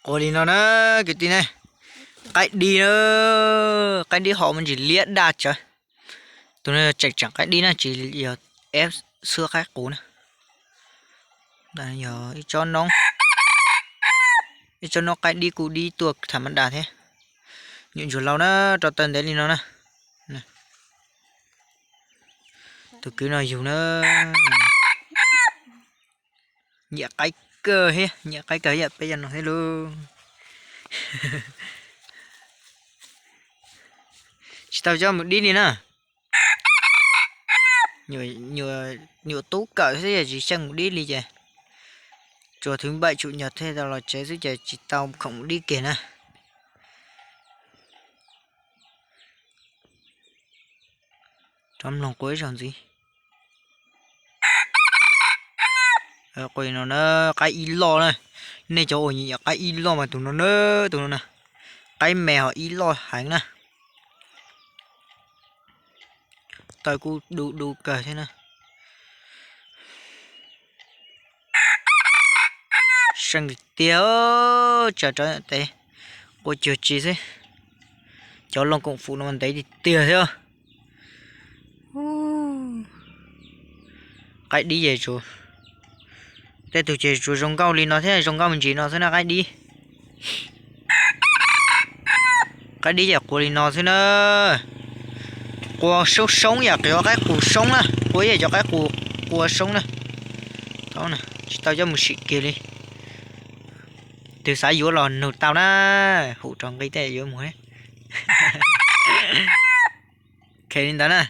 Qua li no na, kwv tij ne, qaib dib na, qaib dib hom me ntsis liab daj tsawv. Tus no yog tseem tseem qaib dib na, tsis yog eb xwb qaib qus na. Yog ib tsob noob, ib tsob noob qaib dib kuj dib tuaj tham mab das thiab. Nyuam ntsuag laus na, rau taw ntev li no na. Tus kwv no yug na, nyiam qaib kawg thiab, nyiam qaib kawg yam peb cov no thiab lauj. Tsis tau coj mus dib li na. Nyuam tub kawm xwb ces tsis xyeej mus dib li ces tsuas thwv npaim tshum nyog thiaj tau los tsev xwb ces tsis tau khoom mus dib kiag na. Rov mloog qua ib zaug ntxiv. Qua no na, qaib ib loj na. Nej cov uas nyiam qaib ib loj mas tus no na, tus no na, qaib me ho ib loj heev na. Taw kuj du du kawg thiab na. Seej tiag tiag, tsam rov tev qua cuag tsi xwb. Cov loo koom fum no ntev tiag tiag thiab. Qaib dib ces tsuas, tej tug ces tsuas zoo nkauj li no thiab zoo nkauj me ntsis no xwb na qaib dib. Qaib dib ces qua li no xwb na. Qua soob soob yam qhov qaib qus soob na, qua ib yam cov qaib qus qua soob na. Tsis tau coj mus sim kiag li. Tus xav yuav los nug tau na, hum rau nqi tej yuav mus. Khe li ntawd na.